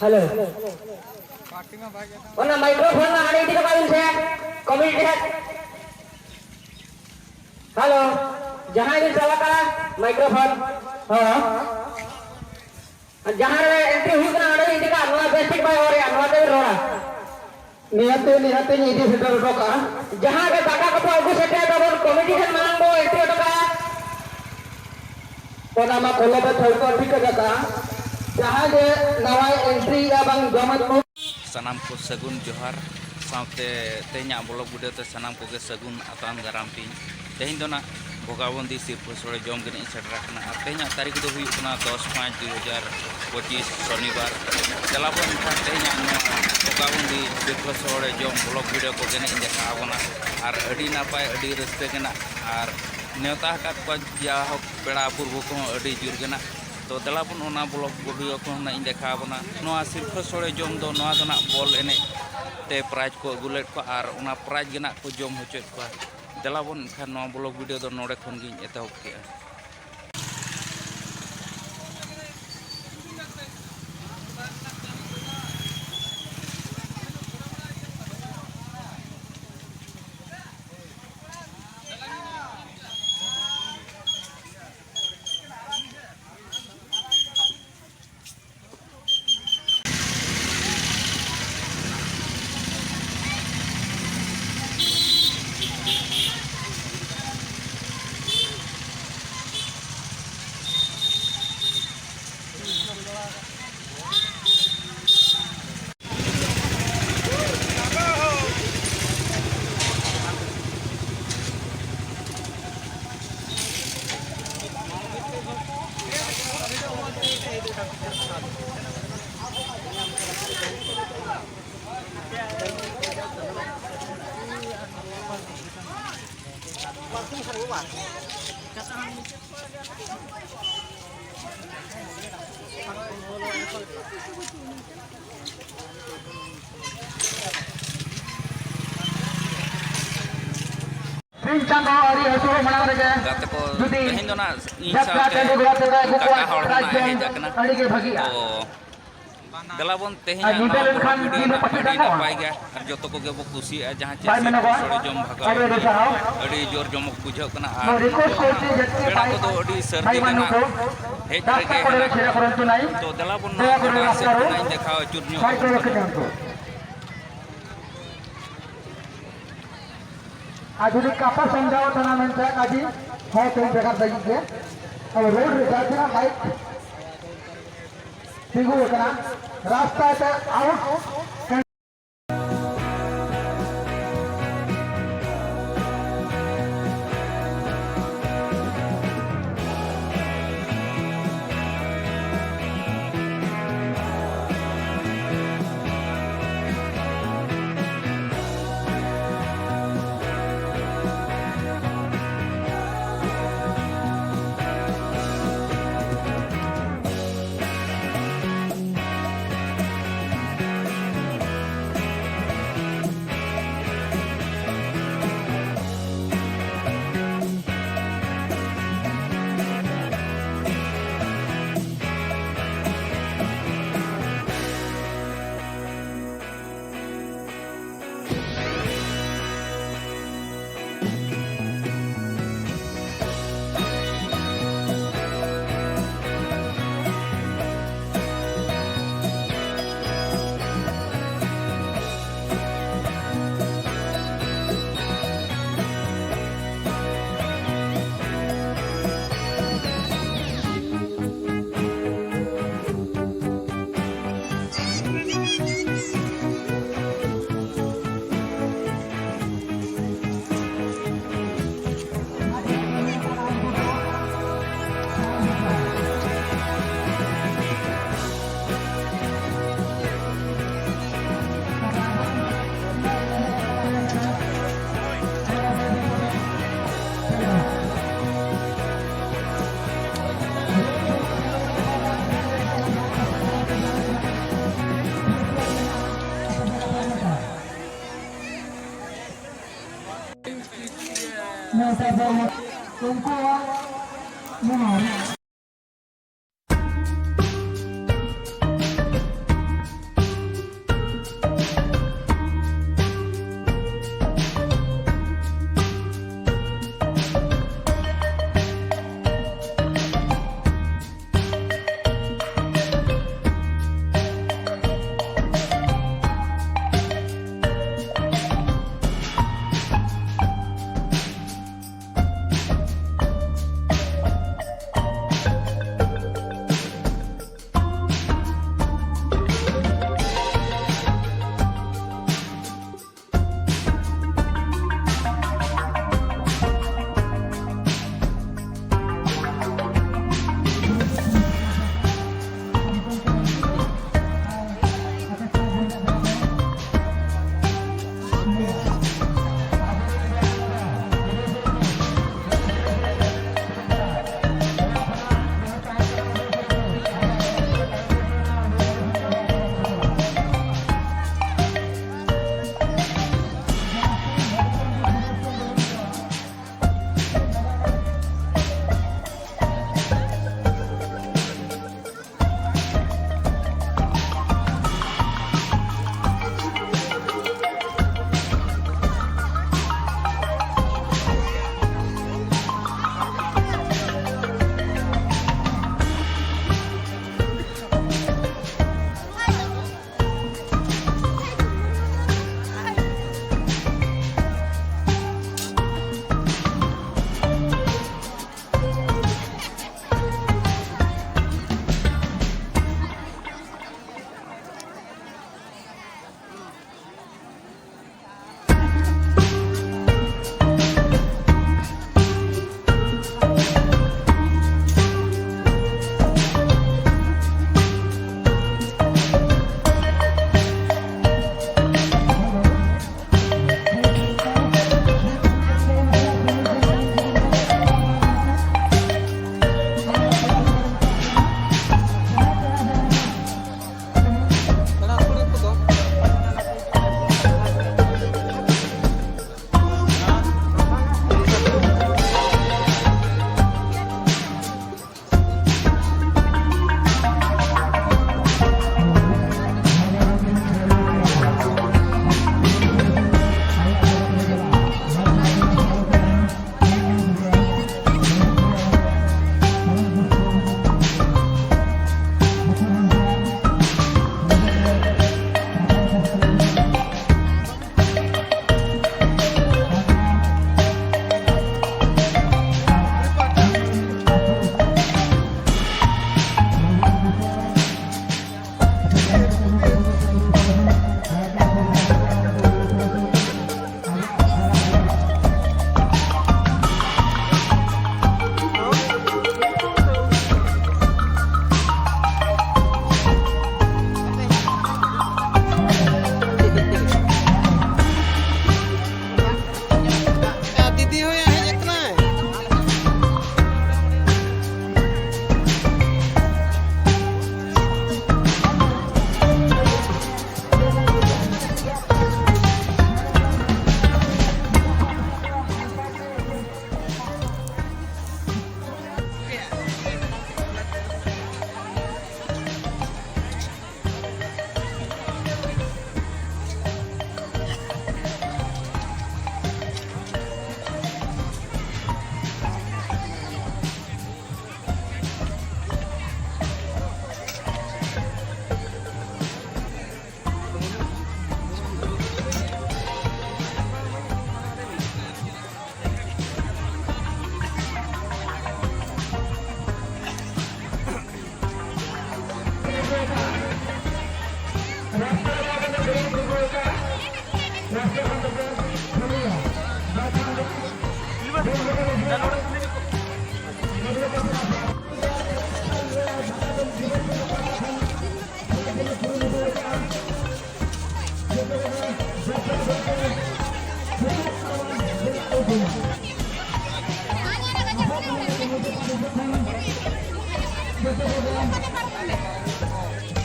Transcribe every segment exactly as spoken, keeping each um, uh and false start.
Hello, ᱚᱱᱟ microphone ᱢᱟ ᱦᱟᱸᱰᱮ ᱤᱫᱤ ᱠᱟᱜ ᱵᱤᱱ ᱥᱮ, ᱠᱚᱢᱤᱴᱤ ᱴᱷᱮᱱ᱾ ᱦᱮᱞᱳ, ᱡᱟᱦᱟᱸᱭ ᱵᱤᱱ ᱪᱟᱞᱟᱜ ᱠᱟᱱᱟ, ᱢᱟᱭᱠᱨᱳᱯᱷᱳᱱ᱾ ᱦᱚᱸ᱾ ᱡᱟᱦᱟᱸ ᱨᱮ ᱮᱱᱴᱨᱤ ᱦᱩᱭᱩᱜ ᱠᱟᱱᱟ, ᱚᱸᱰᱮ ᱵᱤᱱ ᱤᱫᱤ ᱠᱟᱜᱼᱟ, ᱱᱚᱣᱟ ᱵᱮᱥ ᱴᱷᱤᱠ ᱵᱟᱭ ᱨᱚᱲᱮᱜᱼᱟ, ᱱᱚᱣᱟ ᱛᱮᱵᱤᱱ ᱨᱚᱲᱟ᱾ ᱱᱤᱦᱟᱹᱛᱤ, ᱱᱤᱦᱟᱹᱛᱤᱧ ᱤᱫᱤ ᱥᱮᱴᱮᱨ ᱦᱚᱴᱚ ᱠᱟᱜᱼᱟ᱾ ᱡᱟᱦᱟᱸ ᱜᱮ ᱫᱟᱠᱟ ᱠᱚᱯᱮ ᱟᱹᱜᱩ ᱥᱮᱴᱮᱨ ᱛᱟᱵᱚᱱ, ᱠᱚᱢᱤᱴᱤ ᱴᱷᱮᱱ ᱢᱟᱲᱟᱝ ᱵᱚ ᱮᱱᱴᱨᱤ ᱦᱚᱴᱚ ᱠᱟᱜᱼᱟ᱾ ᱚᱱᱟ ᱢᱟ ᱠᱚᱞᱚᱢ ᱨᱮ ᱴᱷᱟᱹᱣᱠᱟᱹ ᱴᱷᱤᱠ ᱟᱠᱟᱫᱼᱟ᱾ ᱡᱟᱦᱟᱸᱭ ᱜᱮ ᱱᱟᱣᱟᱭ ᱮᱱᱴᱨᱤᱭᱮᱫᱼᱟ ᱵᱟᱝ ᱡᱚᱢᱮᱫ ᱠᱚ, ᱥᱟᱱᱟᱢ ᱠᱚ ᱥᱟᱹᱜᱩᱱ ᱡᱚᱦᱟᱨ, ᱥᱟᱶᱛᱮ ᱛᱮᱦᱮᱧᱟᱜ ᱵᱞᱚᱜ ᱵᱷᱤᱰᱤᱭᱳ ᱛᱮ ᱥᱟᱱᱟᱢ ᱠᱚᱜᱮ ᱥᱟᱹᱜᱩᱱ ᱟᱛᱟᱝ ᱫᱟᱨᱟᱢ ᱛᱤᱧ᱾ ᱛᱮᱦᱮᱧ ᱫᱚ ᱱᱟᱜ ᱵᱷᱚᱜᱟᱵᱚᱱᱫᱤ ᱥᱤᱨᱯᱟᱹ ᱥᱳᱲᱮ ᱡᱚᱢ ᱜᱮ ᱱᱟᱜ ᱤᱧ ᱥᱮᱴᱮᱨ ᱟᱠᱟᱱᱟ᱾ ᱟᱨ ᱛᱮᱦᱮᱧᱟᱜ ᱛᱟᱹᱨᱤᱠᱷ ᱫᱚ ᱦᱩᱭᱩᱜ ᱠᱟᱱᱟ ᱫᱚᱥ ᱯᱟᱸᱪ ᱫᱩ ᱦᱟᱡᱟᱨ ᱯᱚᱸᱪᱤᱥ, ᱥᱚᱱᱤᱵᱟᱨ᱾ ᱪᱟᱞᱟᱣ ᱵᱚᱱ ᱮᱱᱠᱷᱟᱱ ᱛᱮᱦᱮᱧᱟᱜ ᱱᱚᱣᱟ ᱵᱷᱚᱜᱟᱵᱚᱱᱫᱤ ᱥᱤᱨᱯᱟᱹ ᱥᱳᱲᱮ ᱡᱚᱢ ᱵᱞᱚᱜ ᱵᱷᱤᱰᱤᱭᱳ ᱠᱚᱜᱮ ᱱᱟᱜ ᱤᱧ ᱫᱮᱠᱷᱟᱣ ᱟᱵᱚᱱᱟ᱾ ᱟᱨ ᱟᱹᱰᱤ ᱱᱟᱯᱟᱭ, ᱟᱹᱰᱤ ᱨᱟᱹᱥᱠᱟᱹ ᱜᱮ ᱱᱟᱜ᱾ ᱟᱨ ᱱᱮᱣᱛᱟ ᱟᱠᱟᱫ ᱠᱚᱣᱟ ᱡᱟᱭᱦᱳᱠ ᱯᱮᱲᱟ ᱯᱩᱨᱵᱷᱩ ᱠᱚᱦᱚᱸ ᱟᱹᱰᱤ ᱡᱳᱨ ᱜᱮ ᱱᱟᱜ᱾ ᱛᱚ ᱫᱮᱞᱟ ᱵᱚᱱ ᱚᱱᱟ ᱵᱞᱚᱜ ᱵᱷᱤᱰᱤᱭᱳ ᱠᱚᱦᱚᱸ ᱱᱟᱜ ᱤᱧ ᱫᱮᱠᱷᱟᱣ ᱟᱵᱚᱱᱟ᱾ ᱱᱚᱣᱟ ᱥᱤᱨᱯᱟᱹ ᱥᱳᱲᱮ ᱡᱚᱢ ᱫᱚ, ᱱᱚᱣᱟ ᱫᱚ ᱱᱟᱜ ᱵᱚᱞ ᱮᱱᱮᱡ ᱛᱮ ᱯᱨᱟᱭᱤᱡᱽ ᱠᱚ ᱟᱹᱜᱩ ᱞᱮᱫ ᱠᱚᱣᱟ ᱟᱨ ᱚᱱᱟ ᱯᱨᱟᱭᱤᱡᱽ ᱜᱮ ᱱᱟᱜ ᱠᱚ ᱡᱚᱢ ᱦᱚᱪᱚᱭᱮᱫ ᱠᱚᱣᱟ᱾ ᱫᱮᱞᱟ ᱵᱚᱱ ᱮᱱᱠᱷᱟᱱ ᱱᱚᱣᱟ ᱵᱞᱚᱜ ᱵᱷᱤᱰᱤᱭᱳ ᱫᱚ ᱱᱚᱰᱮ ᱠᱷᱚᱱ ᱜᱤᱧ ᱮᱛᱚᱦᱚᱵ ᱠᱮᱜᱼᱟ᱾ ᱥᱤᱧ ᱪᱟᱸᱫᱚ ᱟᱹᱣᱨᱤ ᱦᱟᱹᱥᱩᱨᱚᱜ ᱢᱟᱲᱟᱝ ᱨᱮᱜᱮ ᱜᱟᱛᱮ ᱠᱚ, ᱡᱩᱫᱤ ᱛᱮᱦᱮᱧ ᱫᱚ ᱱᱟᱜ ᱤᱧ ᱡᱟᱛᱨᱟ ᱥᱟᱶᱛᱮ ᱴᱟᱺᱰᱤ ᱜᱚᱲᱟ ᱛᱮᱠᱚ ᱟᱹᱜᱩ ᱠᱟᱠᱟ ᱠᱚᱣᱟ ᱦᱚᱲ ᱯᱨᱟᱭᱤᱡᱽ ᱦᱚᱸ ᱱᱟᱜ ᱮ ᱜᱮ ᱦᱮᱡ ᱟᱠᱟᱱᱟ᱾ ᱟᱹᱰᱤ ᱜᱮ ᱵᱷᱟᱹᱜᱤᱜᱼᱟ᱾ ᱛᱚ, ᱫᱮᱞᱟ ᱵᱚᱱ ᱛᱮᱦᱮᱧᱟᱜ ᱱᱚᱣᱟ ᱵᱚᱞᱚᱜ video ᱨᱮᱱᱟᱜ ᱟᱹᱰᱤ ᱱᱟᱯᱟᱭ ᱜᱮᱭᱟ ᱟᱨ ᱡᱚᱛᱚ ᱠᱚᱜᱮ ᱵᱚ ᱠᱩᱥᱤᱭᱟᱜᱼᱟ᱾ ᱡᱟᱦᱟᱸ ᱪᱮᱫ ᱥᱤᱞᱯᱤ ᱥᱚᱲᱮ ᱡᱚᱢ ᱵᱷᱟᱜᱟᱣ ᱟᱹᱰᱤ ᱡᱳᱨ ᱡᱚᱢᱚᱠ ᱵᱩᱡᱷᱟᱹᱜ ᱠᱟᱱᱟ᱾ ᱟᱨ ᱯᱮᱲᱟ ᱠᱚᱫᱚ ᱟᱹᱰᱤ ᱥᱟᱹᱨᱫᱤ ᱨᱮᱱᱟᱜ ᱦᱮᱡ ᱨᱮᱜᱮ ᱦᱮᱱᱟᱜ ᱠᱚᱣᱟ᱾ ᱛᱚ ᱫᱮᱞᱟ ᱵᱚᱱ ᱱᱚᱣᱟ ᱠᱚ ᱨᱟᱥ ᱥᱮᱫ ᱠᱷᱚᱱᱟᱜ ᱤᱧ ᱫᱮᱠᱷᱟᱣ ᱟᱹᱪᱩᱨ ᱧᱚᱜ ᱟᱵᱚᱱ ᱠᱟᱱᱟ᱾ ᱟᱨ ᱡᱩᱫᱤ ᱠᱟᱛᱷᱟ ᱥᱟᱢᱡᱷᱟᱣ ᱛᱟᱦᱮᱱᱟ ᱢᱮᱱᱛᱮ ᱟᱹᱰᱤ ᱦᱚᱲ ᱴᱷᱮᱱ ᱵᱷᱮᱜᱟᱨ ᱞᱟᱹᱜᱤᱫ ᱜᱮ ᱟᱵᱚ ᱨᱳᱰ ᱨᱮ ᱡᱟᱦᱟᱸ ᱛᱤᱱᱟᱹᱜ ᱞᱟᱭᱤᱴ ᱛᱤᱸᱜᱩ ᱟᱠᱟᱱᱟ, ᱨᱟᱥᱛᱟ ᱛᱮ ᱟᱣᱩᱴ᱾ ᱱᱮᱣᱛᱟ ᱫᱚ ᱩᱱᱠᱩᱣᱟᱜ ᱢᱮᱱᱟᱜᱼᱟ᱾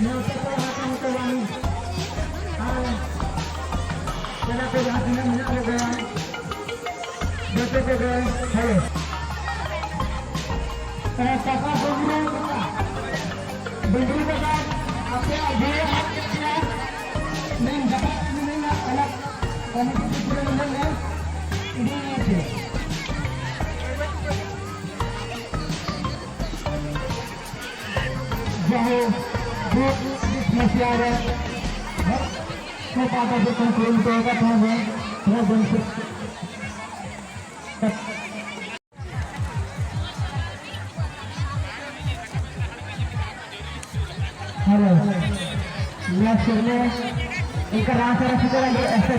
ᱱᱮᱣᱛᱟ ᱯᱮᱲᱟ ᱦᱟᱛᱟᱣ ᱦᱚᱴᱚ ᱵᱟᱝ᱾ ᱟᱨ ᱯᱮᱲᱟ ᱠᱚ ᱡᱟᱦᱟᱸ ᱛᱤᱱᱟᱹᱜ ᱢᱮᱱᱟᱜ ᱠᱚᱜᱮᱭᱟ, ᱡᱚᱛᱚ ᱠᱚᱜᱮ ᱦᱮᱞᱳ᱾ ᱮ, ᱠᱟᱠᱟ ᱰᱩᱝᱨᱤ ᱠᱟᱠᱟ, ᱰᱩᱝᱨᱤ ᱠᱟᱠᱟ, ᱟᱯᱮᱭᱟᱜ ᱵᱷᱤᱲ ᱟᱨ ᱪᱮᱫ ᱯᱮᱭᱟ? ᱢᱮᱱ ᱡᱟᱠᱟᱛ ᱢᱮᱱᱟᱜ ᱚᱱᱟ ᱠᱚᱢᱤᱴᱤ ᱠᱚ ᱯᱩᱨᱟᱹ ᱢᱮᱱᱟᱜ ᱞᱮ ᱤᱫᱤᱭᱮᱫ ᱯᱮᱭᱟ᱾ ᱡᱟᱦᱳ, ᱵᱷᱳᱴ ᱢᱟᱥᱤᱭᱟ ᱨᱮ ᱦᱚᱲ ᱠᱚ ᱯᱟᱦᱴᱟ ᱥᱮᱫ ᱠᱷᱚᱱ ᱠᱩᱨᱩᱢᱩᱴᱩ ᱟᱠᱟᱫ ᱛᱟᱦᱮᱸ ᱵᱚᱱ, ᱛᱷᱚᱲᱟ ᱵᱚᱱ ᱥᱮ-, ᱦᱮᱞᱳ, ᱱᱮᱥ ᱥᱮᱨᱢᱟ ᱤᱱᱠᱟ ᱨᱟᱥ ᱨᱟᱥ ᱠᱚ ᱞᱟᱹᱜᱤᱫ ᱮᱥᱮ